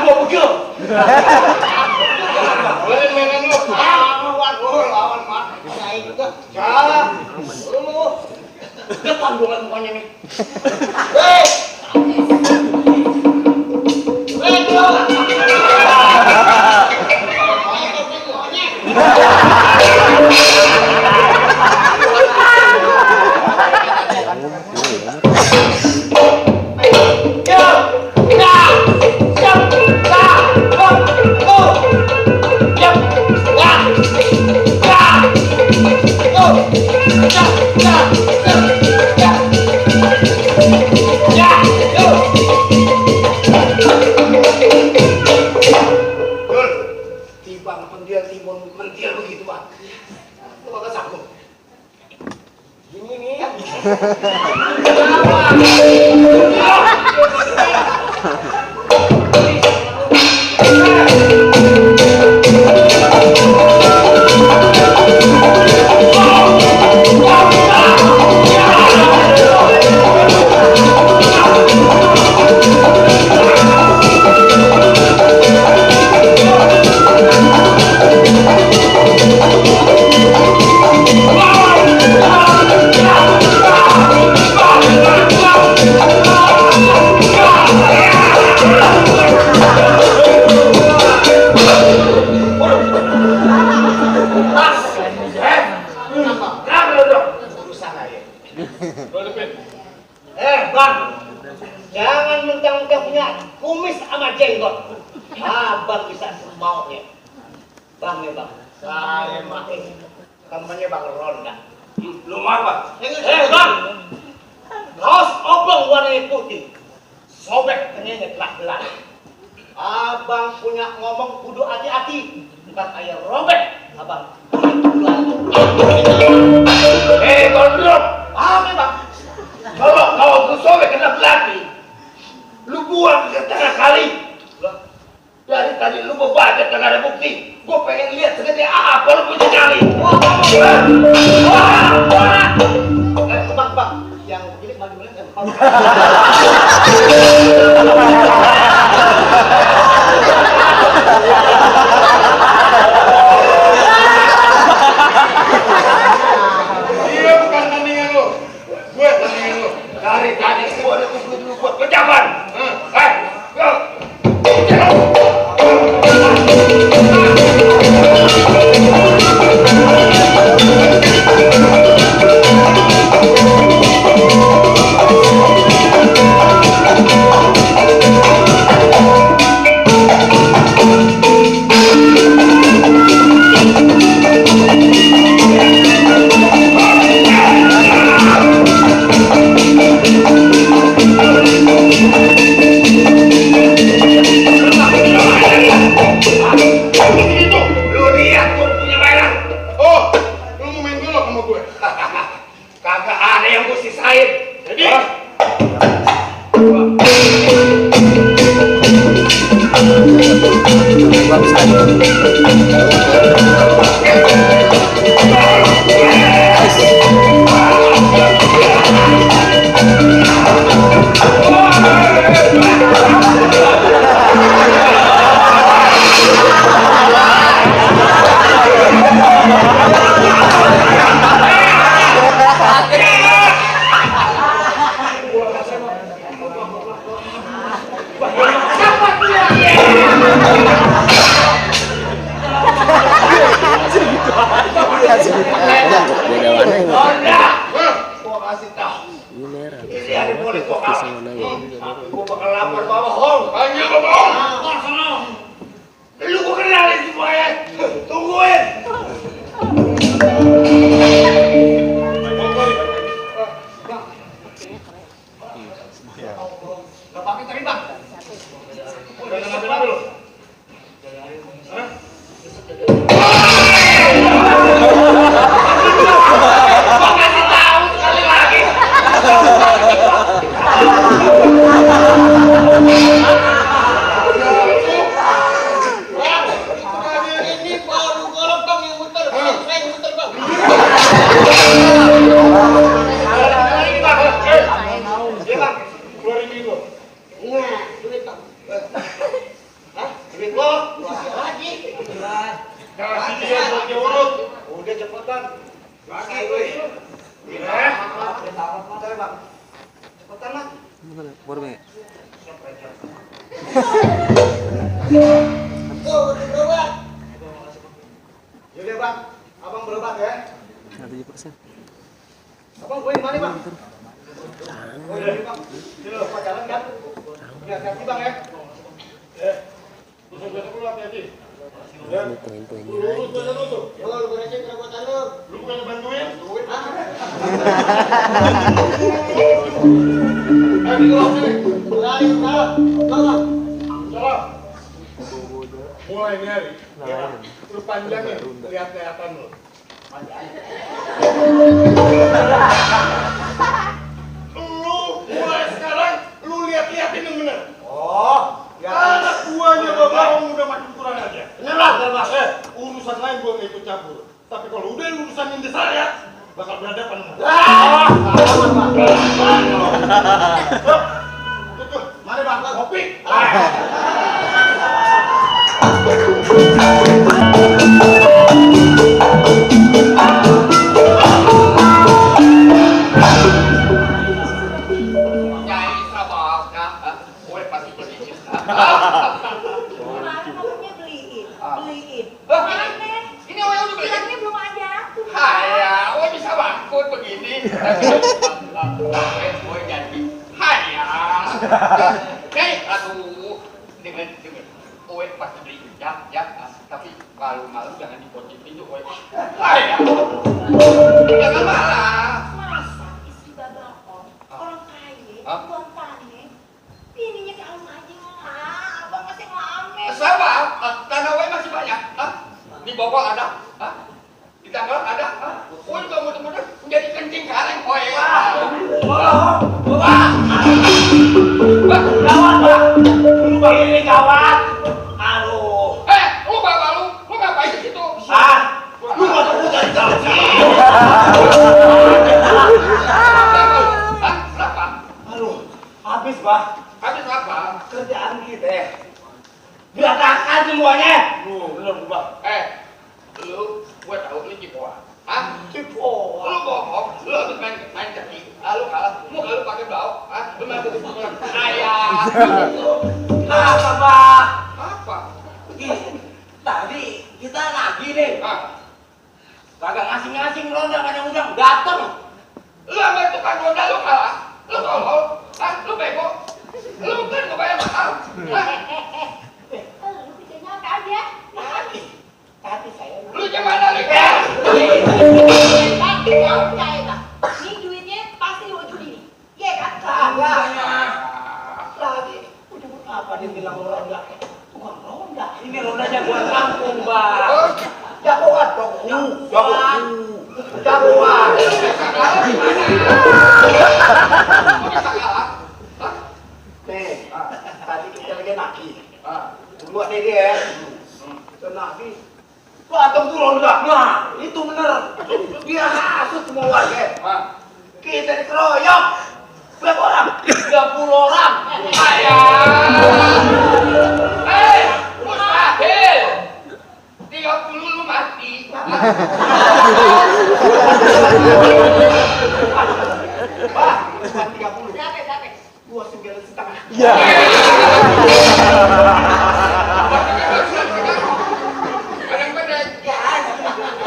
gua begitu. Boleh mainan lu. Lawan mah. Saya juga. Salah. Lu. Depan dong mukanya nih. Hei. Hei, bro. Mentil begitu Pak. Lu bakal sanggup. Ini nih. Bang, jangan mentang-mentang punya kumis sama jenggot. Abang bisa semaunya. Bang ya bang, saya makin temannya Bang Ronda. Lu mau apa? Bang, kaos oblong warnanya putih, sobek kenyanya telah. Abang punya ngomong kudu hati-hati, ntar kayak robek, abang. Gondrong, Apa bang? kalau tuh sobek kena belati, lu buang ke tengah kali. Dari tadi lu mau baca gak ada bukti. Gue pengen lihat segede apa lu punya nyali. Bang, yang begini bagaimana kan? Dia bukan tandingan lu. Gue tandingan lu. Dari tadi gue ada kumpul dulu buat pejabat. Go. Kagak ada yang mesti sisain. Jadi Sedikit loh, lagi. Kasih dia bagi urut. Udah cepetan. Lagi gue. Cepetan lah. Baru be. Tuh, berobat. Yaudah bang, abang berobat ya. 7%. Abang gue mana bang? Oh iya bang. Sini lupa jalan kan? Hati-hati bang ya. Besok lu hati-hati. Ini poin-poinnya. Urus badan lu tuh. Lu beresin perabotan lu. Lu bukan bantuin. Ayo di luar sini. Lari, salah. Salah. Mulai ini hari. Lu panjangin. Lihat-lihatan lu. Lu mulai sekarang lu lihat-lihatin yang bener. Oh, Anak buahnya Babang udah makin kurang aja. bener bang. Urusan lain gua nggak ikut campur. Tapi kalau udah urusan yang saya bakal berhadapan. Tuh, mari bang, kopi. Nyai sabar kak, gue pasti beli. Kemarin ngomongnya beliin. Aneh. Ini orang udah beli. Bilangnya belum ada. Hai ya, gue bisa bangkut begini. Gue jadi. Hai ya. Hei, aduh, dengan gue pasti beli. Ya, tapi malu-malu jangan dikunci pintu gue. Hai ya. Jangan marah. Masa istri Babang orang kaya, Hah? tuan tani, bininya kalem aja. Abang masih ngamen. Sabar, tanah gue masih banyak. Di Bogor ada. Di Tangerang ada. Gue juga mudah-mudahan menjadi kencing kaleng gue. Gawat bang. Lu bang ini gawat. Aduh. Lu bapak lu ngapain di situ? Lu mau tunggu dari jauh sih. Kenapa? Aduh, habis bang. Habis apa? Kerjaan kita. Berantakan semuanya. Belum bang. Gue tahu lu cipoa. Cipo. Lu bohong, lu habis main kaki. Lu kalah, muka lu pakai bau. Lu main kuku ayah. Apa bang? Apa? Gini, tadi kita lagi nih. Kagak ngasing-ngasing ronda kadang-kadang dateng. Lu sama tukang ronda lu kalah. Lu tolol. Lu bego. Lu kan gak bayar mahal. Lu kerjanya apa aja? Tadi saya. Lu gimana lu? Bang, percaya bang. Ini duitnya pasti lu judi nih. Iya kan? Kagak. Tadi udah apa dia bilang ronda? Bukan ronda. Ini rondanya buat kampung bang. Jagoan dong. Jagoan. Jagoan. Lu bisa kalah gimana? Lu bisa kalah? Nih, tadi kita lagi naki. Buat ini ya. Kita naki. Banteng tuh ronda. Nah, itu bener. Dia hasut semua warga. Kita dikeroyok. Berapa orang? 30 orang. Ayah. Mustahil. 30 lu mati. Bah, bukan 30. Berapa? 29,5. Kadang-kadang.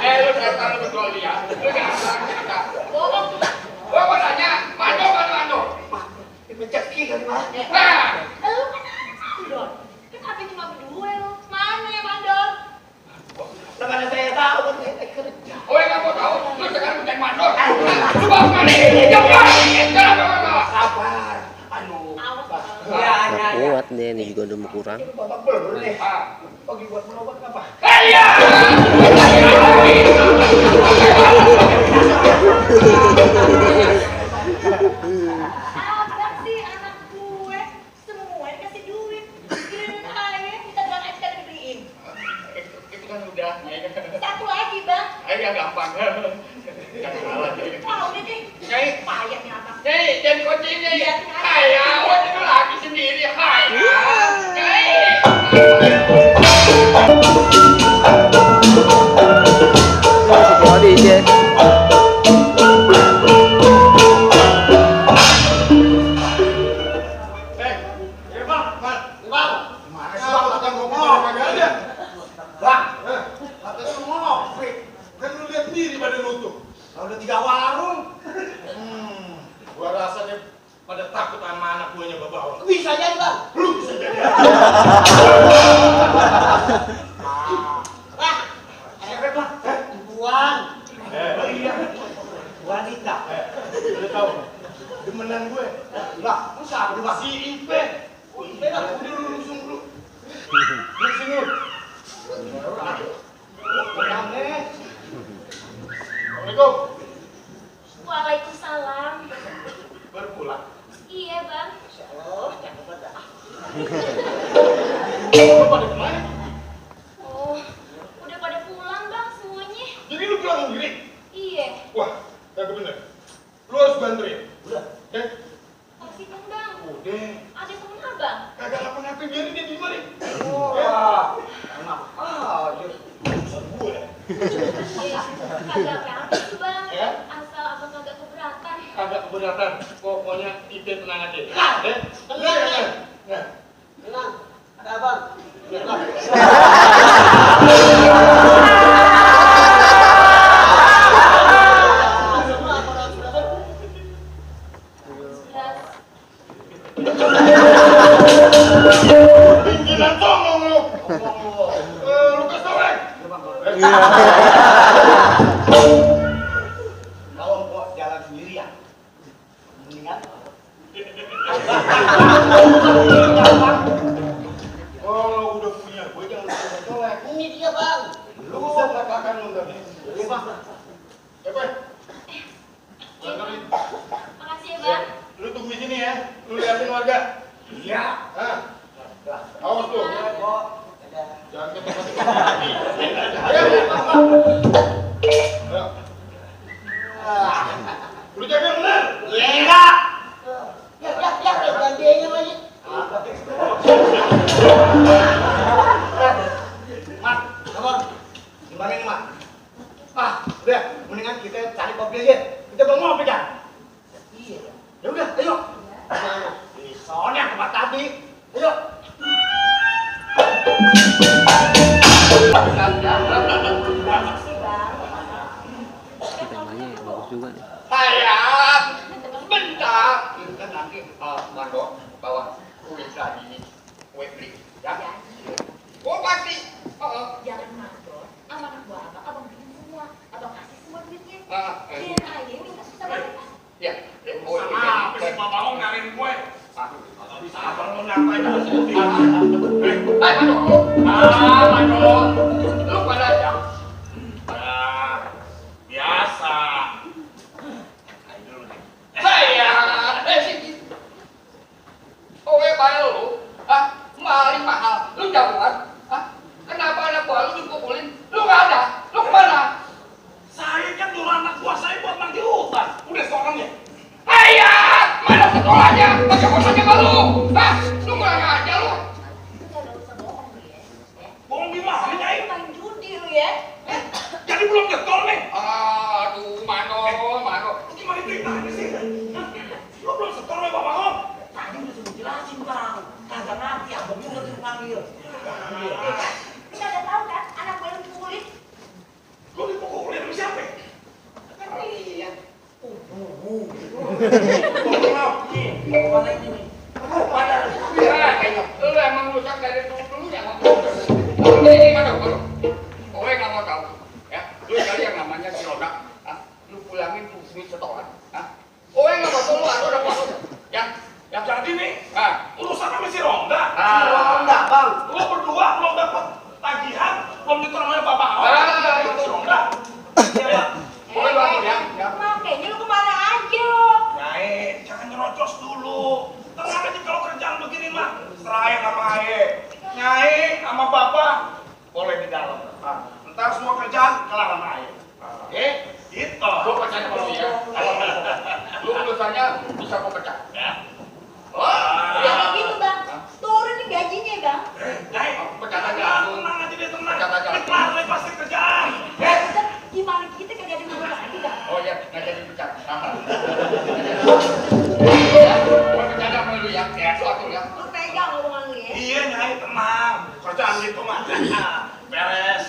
Lu datang lu betul dia. Lu datang kita. Bohong tuh bang. Gua mau nanya, Mando. Rezeki kan bang. Nah, Lu kan mandor. Kenapa cuma berdua lu? Mana yang mandor? Mana saya tahu kan saya kerja. gue nggak mau tahu. Lu sekarang bukan mandor. Lu bawa kemana? Jangan bawa. Sabar. Aduh. Awas Bang. bang. Ya. Kuat deh, ini juga udah mau kurang. Ini babak belur nih. Pagi buat berobat apa? Ayah. Abang sih anak gue semua dikasih duit. Giliran aja kita bilang aja kita dibeliin. Itu kan udah. Satu lagi bang. Ayah gampang. Jangan salah deh. Wah udah deh. Nyai, Payah nih abang. Nyai, jangan kunci ini. Iya, Ayah, waktu itu lagi sendiri. Ayah, Nyai. kagak ada. Bang, katanya lu ngopi. Kan lu lihat sendiri pada nutup. Kalau udah 3 warung. Gua rasanya pada takut sama anak buahnya Bapak. Bisa jadi, Bang. Lu bisa jadi. Wah, siapa, Bang? Buan. Oh iya. Wanita. Lu tahu? Demenan gue. Lah, lu siapa, Bang? Si Ipe. Oh Ipe lah. Udah lu langsung dulu. Lu sini. Assalamualaikum. Waalaikumsalam. Baru pulang. Iya bang. Oh, cakep banget. Lu pada kemana? Oh, udah pada pulang bang semuanya. Jadi lu pulang sendiri? Iya. Wah, kagak bener. Lu harus bantuin. Udah. Masih kan bang. Udah. Ada temen abang. Kagak ngapa-ngapa biarin dia di mari. Wah, enak aja. Gue. Iya. Kagak apa sih bang. Ya? Asal abang kagak keberatan. Kagak keberatan. Pokoknya Ipe tenang aja. Tenang ya. Nah. Tenang, ada abang. Pinggiran songong lu. Lu keselek. Kalau kok jalan sendirian, mendingan. Kalau udah punya gue jangan colek. Ini dia, Bang. Lu bisa katakan lu tadi. Ini, Bang. Siapa? Iya bang. Makasih ya bang. Lu tunggu di sini ya. Lu liatin warga. Iya. Hah? Awas tuh. Kok Jangan ke tempat lagi. Ayo. Lu jaga bener. Iya. Ya, gantinya lagi. Mat, abang. Gimana ini, Mat? Udah, mendingan kita cari kopi aja. Kita belum ngopi kan? Iya. Ya udah, ayo. Soalnya tempat tadi. Ayo. Makasih bang. Temanya bagus juga nih. Sayang, sebentar. Kita nanti mandor bawa kue tadi, kue beli, ya? Oh pasti. Jangan mandor. Sama anak buah abang bikin semua. Abang kasih semua duitnya. Ah, Biarin aja minta susah banget. Ya, Sama apa sih Bapak mau nyariin gue? Bisa abang lu nyampain aja sendiri. Mandor, lu pada aja. Biasa. Saya, sih. Oh, bayar lu, mahal mahal, lu jagoan, kenapa anak buah lu dipukulin? Lu nggak ada, lu kemana? Saya kan nyuruh anak buah saya buat mandi hutan. Udah sekolahnya. Mana sekolahnya? Pakai kosannya malu, lu kurang aja lu. Jangan usah bohong lu ya. Bohong gimana, Nyai? Lu main judi lu ya. Jadi belum getol nih. Aduh, Mano. Gimana ceritanya sih? Lo belum setor nih Bapak Om? Tadi udah suruh jelasin, Bang. Kagak ngerti, abangnya udah suruh panggil. Kita udah tahu kan anak gue yang dipukulin. Lo dipukulin sama siapa? Iya. Lu emang rusak dari dulu ya ini mana baru? Kowe nggak mau tahu, ya? Lu kali yang namanya si Roda, lu pulangin fungsi setoran, Kowe nggak mau tahu lu ada apa? Ya, Jadi nih, urusan sama si Ronda. Enggak, Bang. Lo berdua belum dapat tagihan, belum diterima Bapak Om. itu Si Ronda. Iya, Bang. Kowe bangun ya. Makanya lu kemana aja lo? Nyai, jangan nyerocos dulu. Tenang aja kalau kerjaan begini mah. Serahin sama Aye. Nyai sama Bapak boleh di dalam. Ntar semua kerjaan kelar sama Aye. Oke? Gitu. Lu percaya sama lu ya? Lu urusannya bisa gua pecah. Ya. Jangan gitu bang. Turunin gajinya bang. Nyai, Pecah aja. tenang aja deh, tenang. Pecat aja. Ini kelar nih pasti kerjaan. Ustaz, gimana kita kagak ada ngomong lagi bang? Oh ya, nggak jadi pecat. Gua bercanda sama lu ya. Suatu ya. Lu pegang omongan lu ya. Iya, Nyai, tenang. Kerjaan gitu rumah. Beres.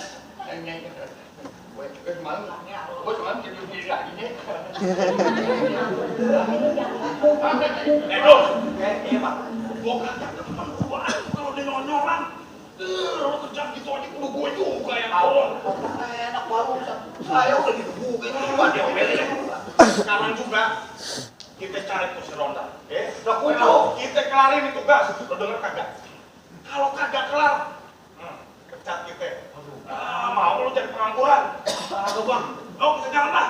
Gue semalam tidur sendiri lagi nih. Bro. Iya Pak. Gua kagak temen gua. Kalau dia nyonyoran. Lo kerjaan gitu aja kudu gue juga yang tolong. Enak baru saya udah digebukin duluan dia omelin. Sekarang juga kita cari kursi ronda. Udah kudu. Kita kelarin nih tugas. Lo denger kagak? Kalau kagak kelar, pecat kita. Mau lo jadi pengangguran? Kagak bang. Oh, kita jalan lah.